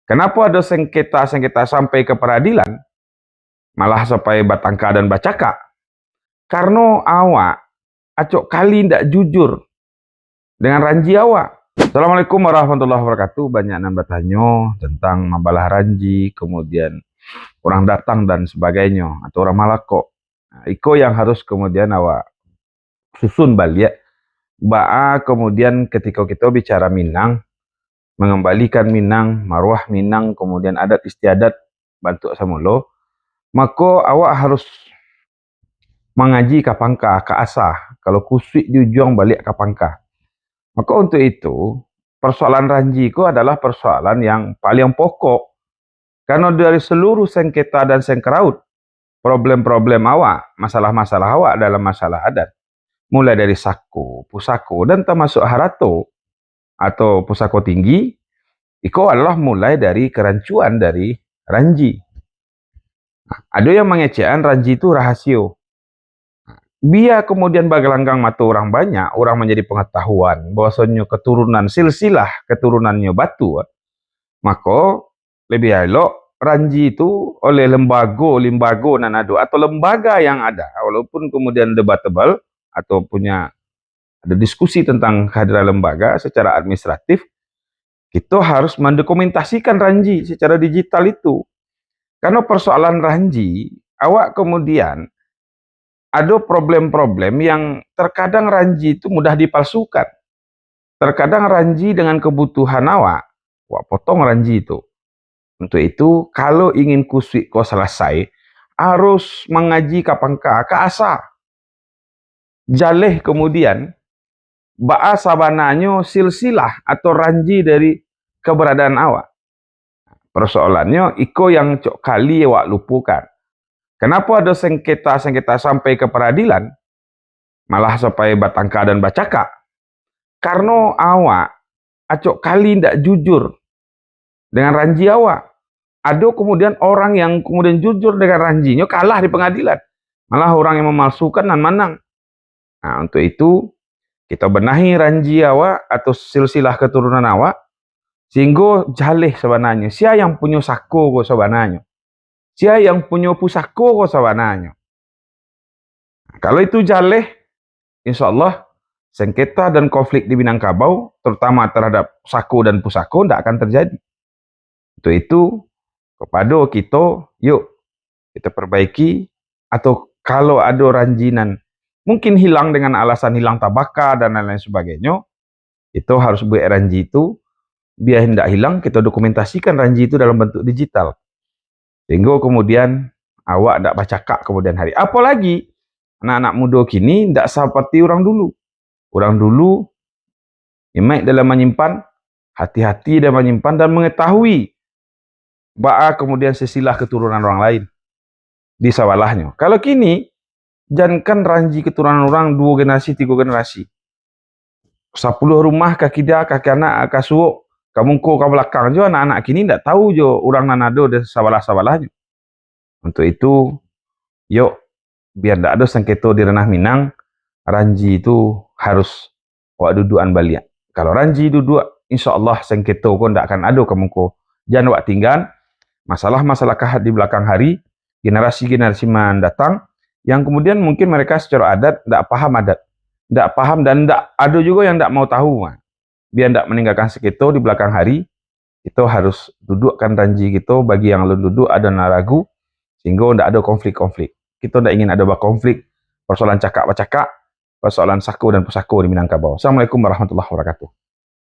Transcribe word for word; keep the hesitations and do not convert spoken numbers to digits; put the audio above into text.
Kenapa ada sengketa-sengketa sampai ke peradilan, malah sampai batangka dan bacakak? Karena awak acok kali ndak jujur dengan ranji awak. Assalamualaikum warahmatullahi wabarakatuh. Banyak nan batanyo tentang mambalah ranji, kemudian urang datang dan sebagainyo, atau urang malakok. Nah, iko yang harus kemudian awak susun baliak. Baa kemudian ketika kita bicara Minang, mengembalikan Minang, maruah Minang, kemudian adat istiadat bantuak samulo, mako awak harus mangaji ka pangka, ka asa. Kalau kusuik di ujuang, baliak ka pangka. Maka untuk itu, persoalan ranji ko adalah persoalan yang paling pokok. Karena dari seluruh sengketa dan sengkeraut, problem-problem awak, masalah-masalah awak dalam masalah adat, mulai dari sako, pusako, dan termasuk harato atau pusako tinggi, iko adalah mulai dari kerancuan dari ranji. Ado yang mangecekan ranji tu rahasio. Bia kemudian bagalanggang mato urang banyak, urang manjadi pangatahuan bahwasonyo keturunan, silsilah keturunannyo batua, mako, labiah elok ranji tu oleh lembago-lembago nan ado, atau lembaga yang ada, walaupun kemudian debatable atau punya ada diskusi tentang kehadiran lembaga secara administratif, kita harus mendokumentasikan ranji secara digital itu. Karena persoalan ranji, awak kemudian ada problem-problem yang terkadang ranji itu mudah dipalsukan. Terkadang ranji dengan kebutuhan awak, awak potong ranji itu. Untuk itu, kalau ingin kusuik ko selesai, harus mangaji ka pangka, ka asa. Jaleh kemudian, baa sabananyo silsilah atau ranji dari keberadaan awak. Persoalannyo, iko yang cok kali awak lupokan. Kenapa ada sengketa-sengketa sampai ke peradilan, malah sampai batangka dan bacakak? Karena awak acok kali ndak jujur dengan ranji awak. Ado kemudian orang yang kemudian jujur dengan ranjinyo, kalah di pengadilan. Malah orang yang memalsukan nan manang. Nah, untuk itu, kita benahi ranji awak atau silsilah keturunan awak, sehingga jaleh sabananyo. Sia yang punyo sako ko sabananyo? Sia yang punyo pusako ko sabananyo? Kalau itu jaleh, insya Allah, sengketa dan konflik di Minangkabau, terutama terhadap sako dan pusako, ndak akan terjadi. Untuk itu, kepada kita, yuk, kita perbaiki, atau kalau ada ranji nan mungkin hilang dengan alasan hilang tabaka dan lain-lain sebagainya, kita harus buat ranji itu, biar indak hilang, kita dokumentasikan ranji itu dalam bentuk digital. Sehingga kemudian awak ndak bacakak kemudian hari. Apalagi anak-anak muda kini ndak seperti orang dulu. Orang dulu, imaik dalam manyimpan, hati-hati dalam manyimpan dan mengetahui baa kemudian silsilah keturunan orang lain di sabalahnyo. Kalau kini, jankan ranji keturunan orang duo generasi, tigo generasi. Sapuluah rumah ka kida, ka kanan, ka suok, ka muko, ka balakang jo, anak-anak kini ndak tahu jo urang nan ado di sabalah-sabalahnyo. Untuk itu, yok, biar ndak ado sengketo di ranah Minang, ranji tu harus awak duduakan baliak. Kalau ranji duduak, insya Allah sengketo ko ndak akan ado ka muko. Jan awak tinggan, masalah-masalah kahak di balakang hari, generasi-generasi mandatang, yang kemudian mungkin mereka secara adat ndak paham adat, ndak paham dan ndak ado jugo yang ndak mau tahu. Biar ndak maninggalkan sengketo di balakang hari, kito harus duduakkan ranji kito, bagi yang alun duduak ado nan ragu, sehingga ndak ado konflik-konflik. Kito ndak ingin ado bakonflik, persoalan cakak bacakak, persoalan sako dan pusako di Minangkabau. Assalamualaikum warahmatullahi wabarakatuh.